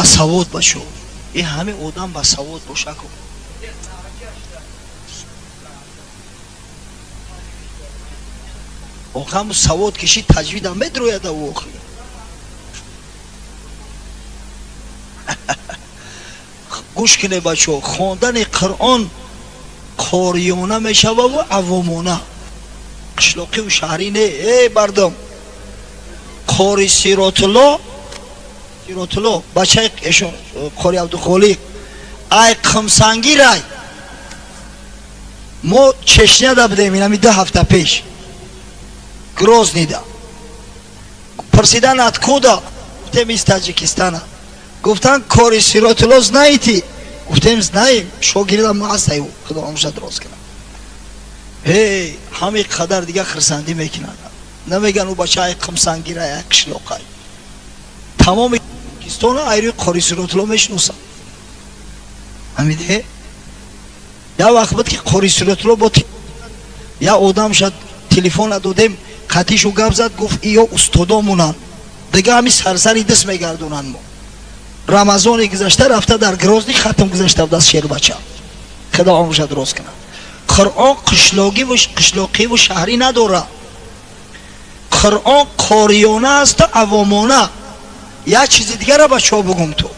Басавод бачо, и ҳамин одам басавод боша ку. Охаму савод киши, таҷвидам медрояда охи. Гӯш кине, бачо, хондани Қуръон қориёна мешававу авомона, қишлоқиву шаҳрӣ не. Эй мардум, қори Сиротулло, Сиротулло бачаи эшон, қори Абдухолиқ ай Қимсангирай. Мо Чечняда будем инами 2 ҳафта пеш, Грозныйда. Пурсидан: «Откуда?» Гуфтем: «Из Таджикистана». Гуфтан: «Кори Сиротулло знаете?» Гуфтем: «Знаем, шогирдам ҳастай, худо омша дроз кунад». Эй, ҳамин қадар дига хирсандӣ мекунанд, намеган ӯ бача ай Қимсангира, ай қишлоқай. Тамоми Покистона айрӯи қори Сиротулло мешиносанд. Ҳамиде як вақт буд, ки қори Сиротулло бо як одам шад телефона додем, қатишу гап зад, гуфт: «Иё устодомунанд, дига ҳами сарсари даст мегардонанд». Мо Рамазони гузашта рафта дар Грозный хатм гузашта буд аз шербача. Худо омӯша дурост кунад. Қуръон қишлоқиву шаҳрӣ надорад. Қуръон қориёна асту авомона. Як чизи дигара, бачаҳо, бугум ту,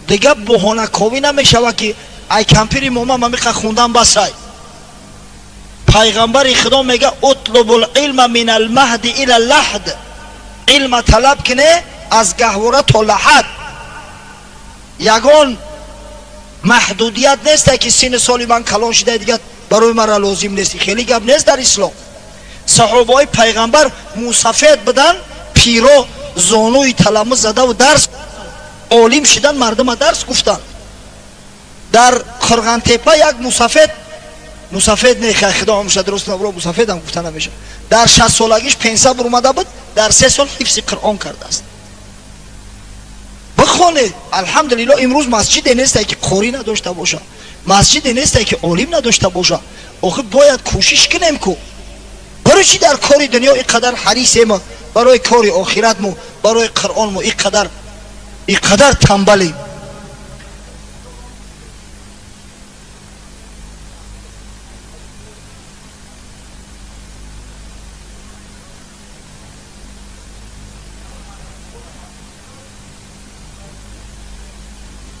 дига буҳонаковӣ намешавад, ки ай кампири мома мамиқа хундан басай. Пайғамбари Худо мега: «اطلبوا العلم من المهد إلى اللحد». Илма талаб кине аз гаҳвора то лаҳад. Ягон маҳдудият несте, ки синни соли ман калон шуда, дига барои мара лозим нест. Хеле гап нест дар ислом. Саҳобаҳои пайғамбар мусафед буданд, пиро, зонуи таламмуз задаву дарс олим шидан, мардума дарс гуфтанд. Дар Қурғантепа як мусафед, мусафед не, худо омӯша дуруст набро, мусафедам гуфта намешавад, дар 60 солагиш пенса бурмада буд, дар 3 сол ҳифзи Қуръон кардааст. Бихонед. Алҳамдулилло, имрӯз масҷиде несте, ки қорӣ надошта боша, масҷиде несте, ки олим надошта боша. Охир бояд кӯшиш кунем ку. Барои чӣ дар кори дунё ин қадар ҳарисемо, барои кори охиратмо, барои Қуръонмо ин қадар тамбалем?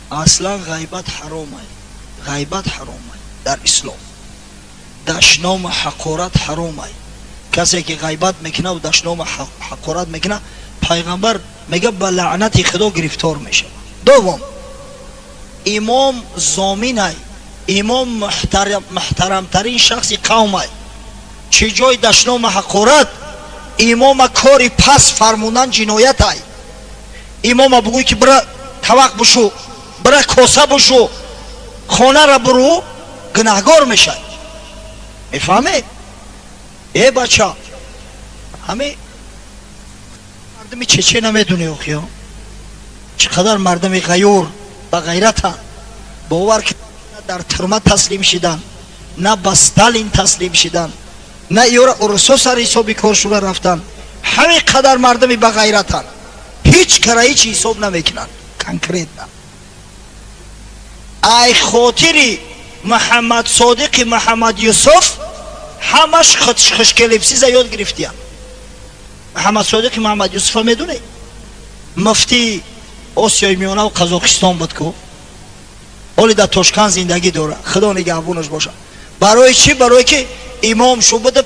Аслан ғайбат ҳаромай, ғайбат ҳаромай дар ислом, дашному ҳақорат ҳаромай. Касе ки ғайбат мекунаву дашному ҳақорат мекуна, пайғамбар мега, ба лаънати Худо гирифтор мешавад. Дуввум, имом зоминай, имом муҳтарамтарин шахси қавмай. Чӣ ҷои дашному ҳақорат? Имома кори пас фармудан ҷиноятай. Имома бугӯй, ки бира тавақ бушу, бира коса бушу, хонара буру, гунаҳгор мешавад. Мефаҳмед, э бача? Ҳами мардуми чече намедуни, охиё, чӣ қадар мардуми ғаюр, ба ғайратанд. Бовар ки дар тюрьма таслим шидан, на ба Сталин таслим шидан, на ёра урусо сари ҳисоби коршура рафтан. Ҳамин қадар мардуми ба ғайратанд, ҳеҷ кара ҳеҷ ҳисоб намекунанд. Конкретно ай хотири Муҳаммад Содиқи Муҳаммад Юсуф ҳамаш хушкелипсиза ёд гирифтиянд. Муҳаммад Содиқи Муҳаммад Юсуфа медонед? Муфтии Осиёи Миёнаву Қазоқистон буд ку, ҳоли дар Тошканд зиндагӣ дорад, Худо нигаҳбонаш бошад. Барои чӣ? Барое ки имом шу буда,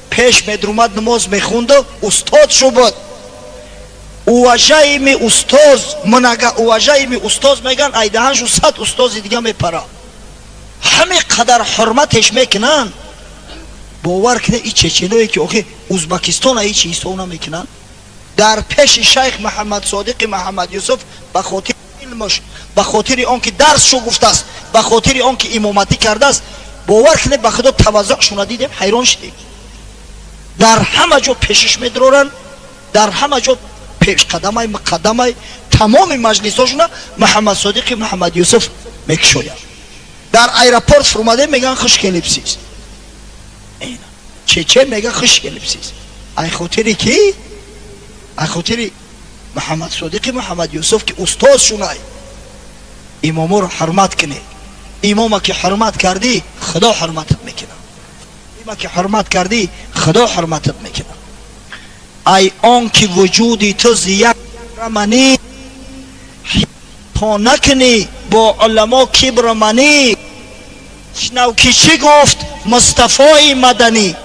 пеш медрумад, намоз мехунду, устод шу буд. Уважаемый устоз, многоуважаемый устоз меган, айдаҳаншу 100 устози дига мепара. Ҳамин қадар ҳурматеш мекунанд. Бовар кунед, и чеченое ки охи Узбакистона ҳеч ҳисоб намекунанд, дар пеши шайх Муҳаммад Содиқи Муҳаммад Юсуф ба хотири илмаш, ба хотири он ки дарсшу гуфтааст, ба хотири он ки имоматӣ кардааст, бовар кунед, ба Худо, таваззуъшуна дидем, ҳайрон шудем. Дар ҳама ҷо пешиш медроранд, дар ҳама ҷо пешқадамай, муқаддамай. Тамоми маҷлисҳошуна Муҳаммад Содиқи Муҳаммад Юсуф мекушояд. Дар аэропорт фурмадем, меган: «Хуш келибсиз». Чечен мега: «Хуш келибсиз». Ай хотири ки, ай хотири Муҳаммад Содиқи Муҳаммад Юсуф, ки устоз шунай. Имоморо ҳурмат кунед. Имома ки ҳурмат кардӣ, Худо ҳурматат мекунад. Има ки ҳурмат кардӣ, Худо ҳурматат мекунад. Ай он ки вуҷуди ту зияк раманӣ, то накунӣ бо уламо кибр манӣ. Шунав ки чӣ гуфт Мустафои Маданӣ: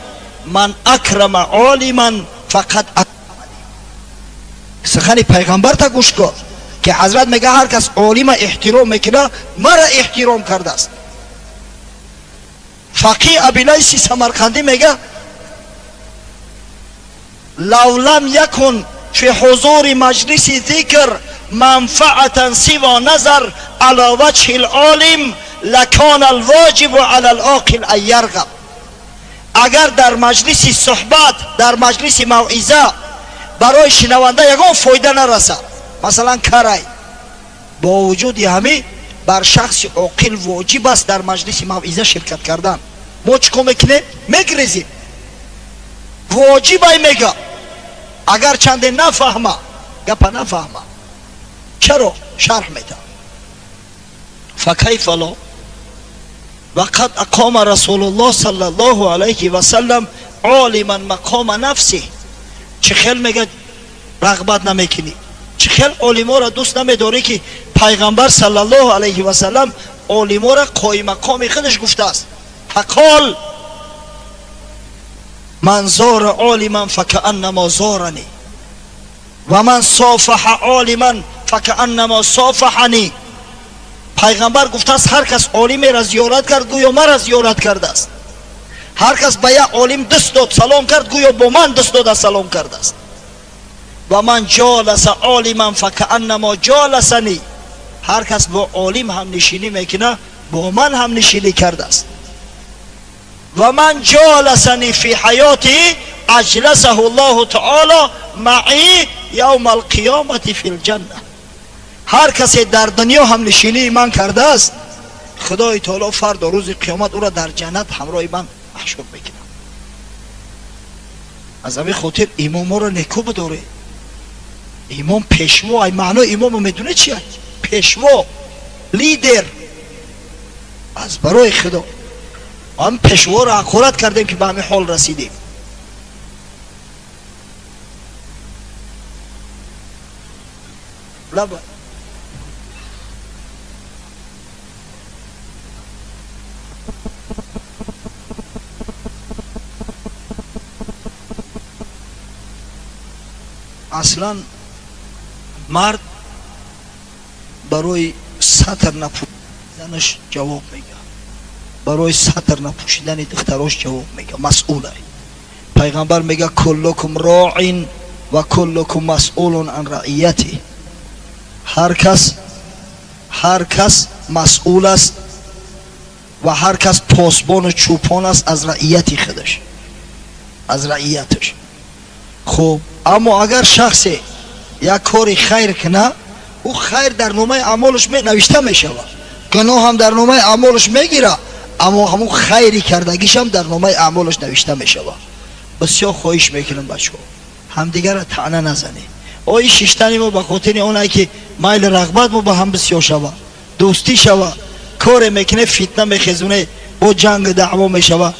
ман акрама олиман фақат акраманӣ. Сухани пайғамбарта гӯш кун, ки ҳазрат мега: ҳар кас олима эҳтиром мекунад, мара эҳтиром кардааст. Фақиҳ Абилайси Самарқандӣ мега: лав лам якун фи ҳузури маҷлиси зикр манфаатан сива назар ала ваҷҳи лолим лакана алвоҷибу ала лоқил ан ярғаб. Агар дар маҷлиси суҳбат, дар маҷлиси мавъиза барои шинаванда ягон фоида нарасад, масалан карай, бо вуҷуди ҳамин бар шахси оқил воҷиб аст дар маҷлиси мавъиза ширкат кардан. Мо чӣ кор мекунем? Мегрезем. Воҷибай, мега, агар чанде нафаҳма, гапа нафаҳма. Чаро? Шарҳ медиҳам. Факайфа ло вақад ақома Расулуллоҳ саллаллоҳу алайҳи васаллам олиман мақома нафсиҳ. Чӣ хел, мега, рағбат намекунӣ, чӣ хел олиморо дӯст намедорӣ, ки пайғамбар саллаллоҳу алайҳи васаллам олиморо қоиммақоми худаш гуфтааст? Фақол: ман зора олиман факааннамо зорани ва ман софаҳа олиман факааннамо софаҳани. Пайғамбар гуфтааст: ҳар кас олимеро зиёрат кард, гӯё мара зиёрат кардааст. Ҳар кас ба як олим даст дод, салом кард, гӯё бо ман даст дода салом кардааст. Ва ман ҷоласа олиман факааннамо ҷоласани. Ҳар кас бо олим ҳамнишинӣ мекунад, бо ман ҳамнишинӣ кардааст. Ва ман ҷоласани фи ҳаётиҳи аҷласаҳу Ллоҳу таоло маӣ явма алқиёмати фи лҷанна. Ҳар касе дар дунё ҳамнишинии ман кардааст, Худои таоло фардо рӯзи қиёмат ӯро дар ҷаннат ҳамроҳи ман маҳшур мекунад. Аз ҳамин хотир имоморо некӯ бидоред. Имом пешво. Ай маънои имомо медонед чи? Пешво, лидер. Аз барои Худо, ҳам пешворо ҳақорат кардем, ки ба ҳамин ҳол расидем. Лаба. Аслан мард барои сатр напӯшиданаш ҷавоб мегӯяд, барои сатр напӯшидани духтарош ҷавоб мегӯяд, масъулай. Пайғамбар мегӯяд: куллукум роин ва куллукум масъулун ан раияти. Ҳар кас масъул аст ва ҳар кас посбону чӯпон аст аз раияти худаш, аз раияташ. Хуб, аммо агар шахсе як кори хайр кунад, ӯ хайр дар номаи аъмолаш навишта мешавад, гуноҳ ҳам дар номаи аъмолаш мегирад, аммо ҳамун хайри кардагишам дар номаи аъмолаш навишта мешавад. Бисёр хоҳиш мекунам, бачаҳо, ҳамдигарро таъна назанед. Ои шиштани мо ба хотири оне ки майли рағбат мо ба ҳам бисёр шава, дӯстӣ шава. Коре мекуне, фитна мехезоне, бо ҷанг даъво мешава.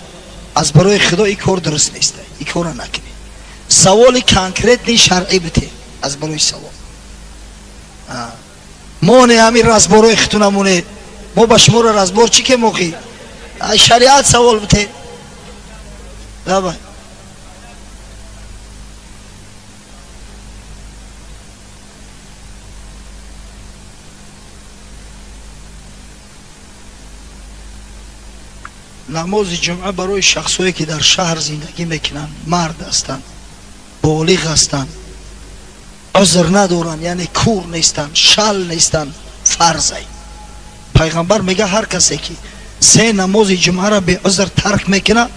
Аз барои Худо, ин кор дуруст нест, ин корро накунед. Саволи конкретный шаръӣ бите. Аз барои савол мо не, ҳамин разборои хитуна монед. Мо ба шуморо разбор чӣ ке моқӣ? Шариат савол бите. Давай. Намози ҷумъа барои шахсое ки дар шаҳр зиндагӣ мекунанд, мард ҳастанд, болиғ ҳастанд, узр надоранд, яъне кур нестанд, шал нестанд, фарзай. Пайғамбар мега: ҳар касе ки се намози ҷумъаро беузр тарк мекунад,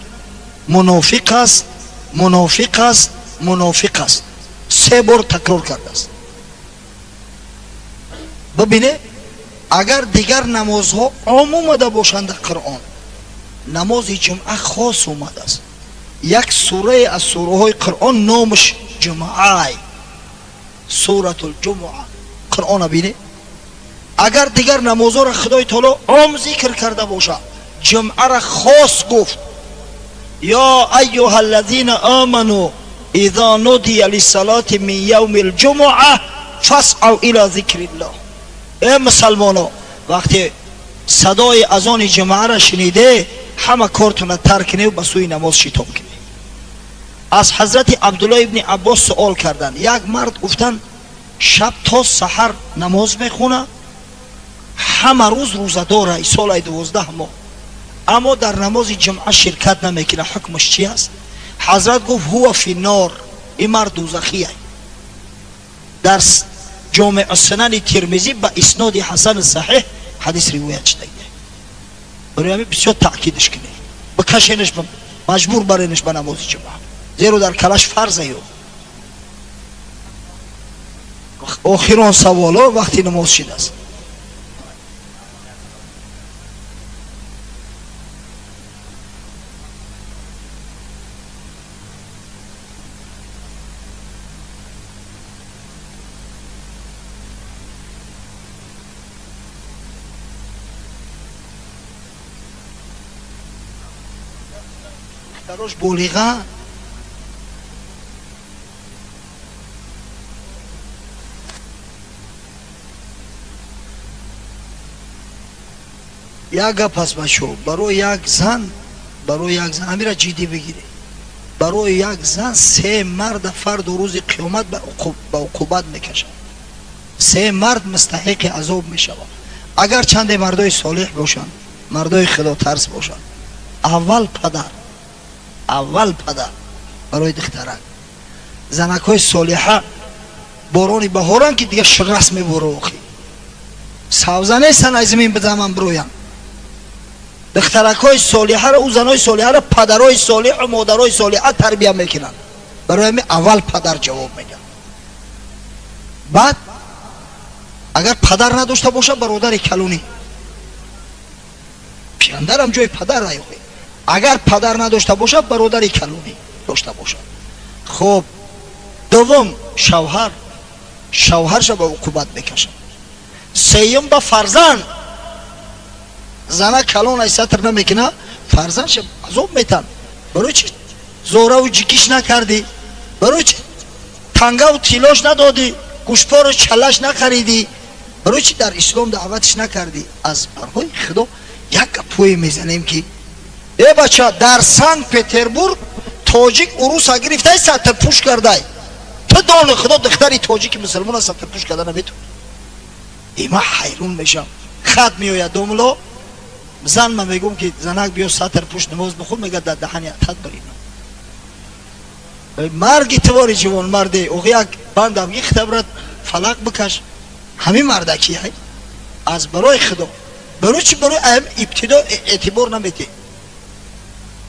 мунофиқ аст, мунофиқ аст, мунофиқ аст. Се бор такрор кардааст. Бибине, агар дигар намозҳо ом омада бошанд дар Қуръон, намози ҷумъа хос омадааст. Як сурае аз сураҳои Қуръон номаш ҷумъаай. Суратул Ҷумуа. Қуръона бине. Агар дигар намозҳоро Худои таоло ом зикр карда бошад, ҷумъаро хос гуфт: ё айюҳа аллазина аману иза нудия лиссалати мин явми лҷумуа фасъав ила зикриллоҳ. Э мусалмоно, вақте садои азони ҷумъаро шуниде, ҳама кортона тарк кунед, ба сӯи намоз шитоб кунед. Аз ҳазрати Абдулло ибни Аббос суол карданд: як мард, гуфтанд, шаб то саҳар намоз мехона, ҳама рӯз рӯзадора, солаи 12 моҳ, аммо дар намози ҷумъа ширкат намекунад, ҳукмаш чи аст? Ҳазрат гуфт: ҳува фи нор, ин мард дӯзахия. Дар Ҷомеъ Сунани Тирмизӣ ба исноди ҳасани саҳеҳ ҳадис ривоят шудагия. Барои ҳамин бисёр таъкидш кунед, бикашенаш, маҷбур баренаш ба намози ҷумъа, зеро дар калаш фарза. Ё охирон саволо, вақти намоз шидааст. Духтарош болиға. Як гап аст, бачо, барои як зан, барои як зан, ҳамира ҷиддӣ бигиред, барои як зан се марда фарду рӯзи қиёмат ба уқубат мекашад. Се мард мустаҳиқи азоб мешавад, агар чанде мардои солеҳ бошанд, мардои худотарс бошанд. Аввал падар, аввал падар барои духтарак. Занакҳои солиҳа борони баҳоран, ки дига ширас мебора, охи савза нестан, аз замин ба заман бироянд. Духтаракҳои солиҳаро, ӯ занои солиҳаро падарои солиҳу модарои солиҳа тарбия мекунанд. Барои ҳамин аввал падар ҷавоб медиҳад. Баъд, агар падар надошта бошад, бародари калонӣ, пияндарам ҷои падар охи. Агар падар надошта бошад, бародари калонӣ дошта бошад. Хуб, дуввум шавҳар, шавҳарша ба уқубат мекашад. Сеюм ба фарзанд. Зана калон ай сатр намекуна, фарзандша азоб метан: барои чи зораву ҷикиш накардӣ, барои чи тангаву тиллош надодӣ, гӯшпору чалаш нахаридӣ, барои чи дар ислом даъватиш накардӣ? Аз барҳои Худо як гапое мезанем, ки э бача, дар Санкт Петербург тоҷик уруса гирифтай, сатрпӯш кардай. Ту дони Худо, духтари тоҷики мусулмона сатрпӯш карда наметавонӣ. Има ҳайрон мешам. Хат меояд домло, зан ма мегӯм, ки занак, биё, сатр пӯш, намоз бихун. Мега: дар даҳани атат барина, марги тивори ҷавон марде охи, як бандам гихта брат, фалақ бикаш. Ҳамин мардаки ай аз барои Худо, барои чи барои аям ибтидо эътибор наметӣ?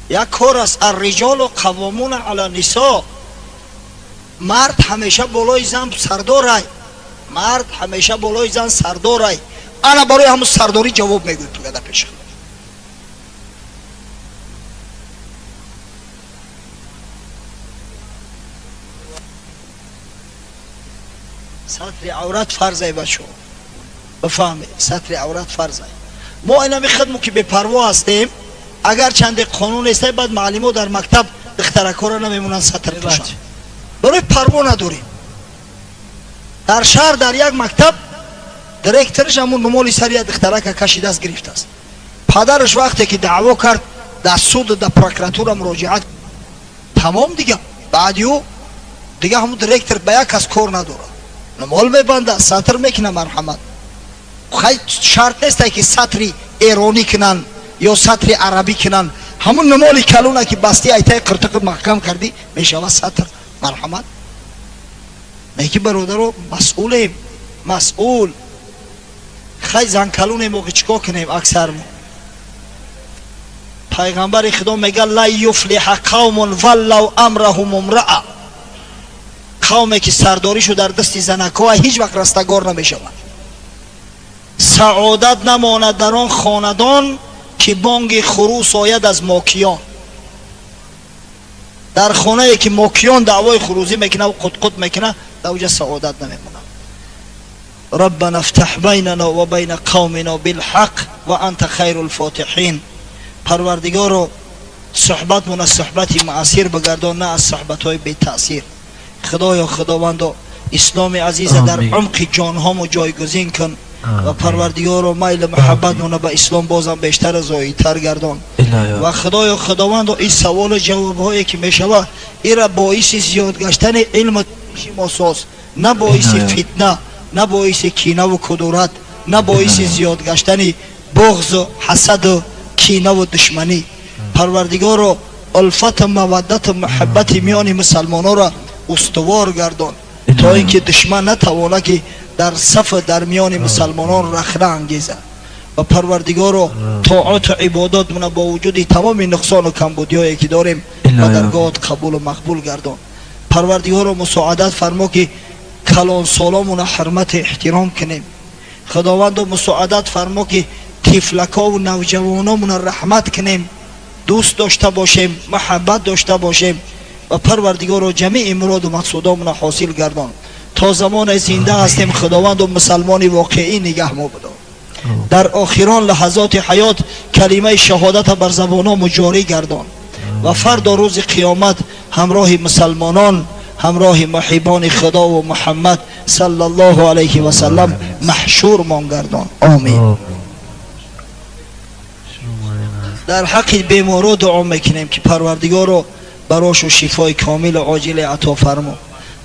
Як кор аст: арриҷолу қаввомуна ала нисо. Мард ҳамеша болои зан сардорай, мард ҳамеша болои зан сардорай. Ана барои ҳамун сардорӣ ҷавоб мегӯй пигада пеши Худо. Сатри аврат фарзай, бачо, бифаҳмед, сатри аврат фарзай. Мо инами хидму ки бепарво ҳастем, агар чанде қонун нестай, баъд муаллимо дар мактаб духтаракҳоро намемонанд сатр пӯшанд, барои парво надорем. Дар шаҳр, дар як мактаб директораш ҳамун румоли сари як духтарака кашидааст, гирифтааст. Падараш вақте ки даъво кард, дар суд, дар прокуратура муроҷиат, тамом, дига баъди ӯ дига ҳамун директор ба як кас кор надорад, румол мебанда, сатр мекуна. Марҳамат, хай, шарт нестай, ки сатри эронӣ кунанд ё сатри арабӣ кунанд. Ҳамун румоли калона, ки басти, айтаи қиртиқи маҳкам кардӣ, мешавад сатр. Марҳамат, лекин бародаро, масъулем, масъул. Хай, занкалунем, охи чӣ кор кунем аксармо? Пайғамбари Худо мега: ла юфлиҳа қавмун валлав амраҳум умраа. Қавме ки сардоришу дар дасти занакҳоа, ҳеҷ вақт растагор намешавад. Саодат намонад дар он хонадон, ки бонги хурӯс ояд аз мокиён. Дар хонае ки мокиён даъвои хурӯзӣ мекунад, қутқут мекунад. Дар уҷа саодат намемонад. ربنا افتح بيننا وبين قومنا بالحق وانت خير الفاتحين. پروردگارو صحبتمون از صحبت مؤثر بگردان، نه از صحبت‌های بی تاثیر. خدایا خداوندو اسلام عزیز در عمق جانهامو جایگزین کن و پروردگارو میل محبتمون به اسلام بازم بیشتر زایدتر گردان. و خدایا خداوندو این سوال و جوابهایی که میشوه ایرا باعث زیاد گشتن علم ما ساز، نه باعث فتنه، نه باعث کینه و کدورت، نه باعث زیاد گشتن بغض و حسد و کینه و دشمنی. پروردگارو الفت و مودت و محبت میان مسلمانان را استوار گردان تا اینکه دشمن نتواند که در صف در میان مسلمانان رخنه انگیزد. و پروردگارو طاعت و عبادات من با وجود تمام نقصان و کمبودیایی که داریم و درگاهت قبول و مقبول گردان. پروردگارو مساعدت فرما که کلان سالامون حرمت احترام کنیم. خداوند مساعدت فرما که تفلکا و نوجوانامون رحمت کنیم، دوست داشته باشیم، محبت داشته باشیم و پروردگارو جمیع مراد و مقصودامون حاصل گردان. تا زمان زنده هستیم خداوند و مسلمان واقعی نگه ما بدار. در آخران لحظات حیات کلمه شهادت بر زبانامون جاری گردان و فردا روز قیامت همراه مسلمانان، همراه محبان خدا و محمد صلی الله علیه و سلم محشور مان گردان. آمین. در حق بیمارا دعا میکنیم که پروردگارو براشون شفای کامل و عاجل عطا فرما.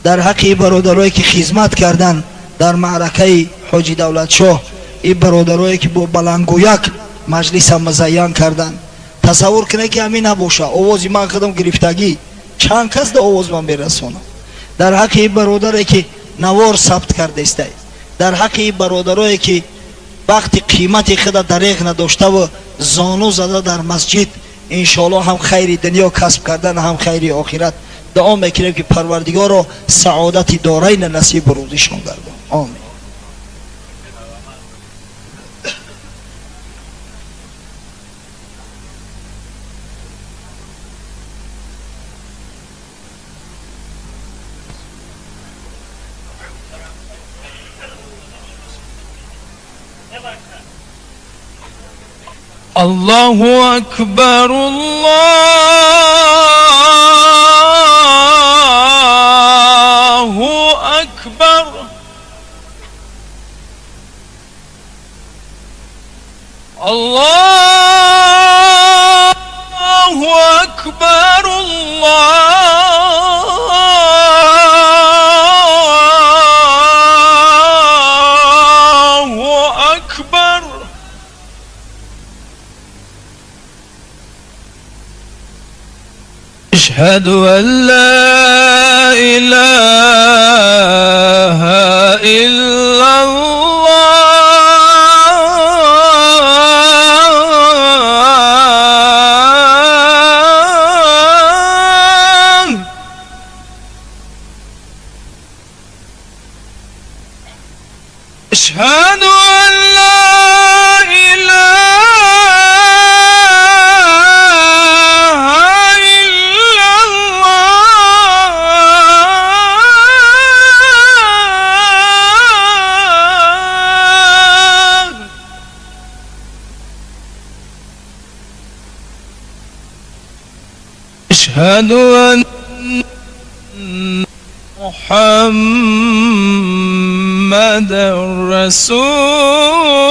در حق برادرایی که خدمت کردن در معرکه حاجی دولتشاه، این برادرایی که با بلنگویک مجلس مزین کردن، تصور کنه که همین نباشه آواز من خودم گرفتگی چند کس در آواز من برسونم. در حق این برادری که نوار ثبت کرده است، در حق این برادرایی که وقتی قیمت خود دریغ نداشته و زانو زده در مسجد، انشالله هم خیر دنیا کسب کردن هم خیر آخرت. دعا میکنیم که پروردگار سعادت دارین نصیب روزیشان گردان. آمین. الله أكبر الله أكبر الله أكبر الله أكبر. أشهد أن لا إله إلا الله. أشهد أن لا إله إلا الله. أشهد أن محمد رسول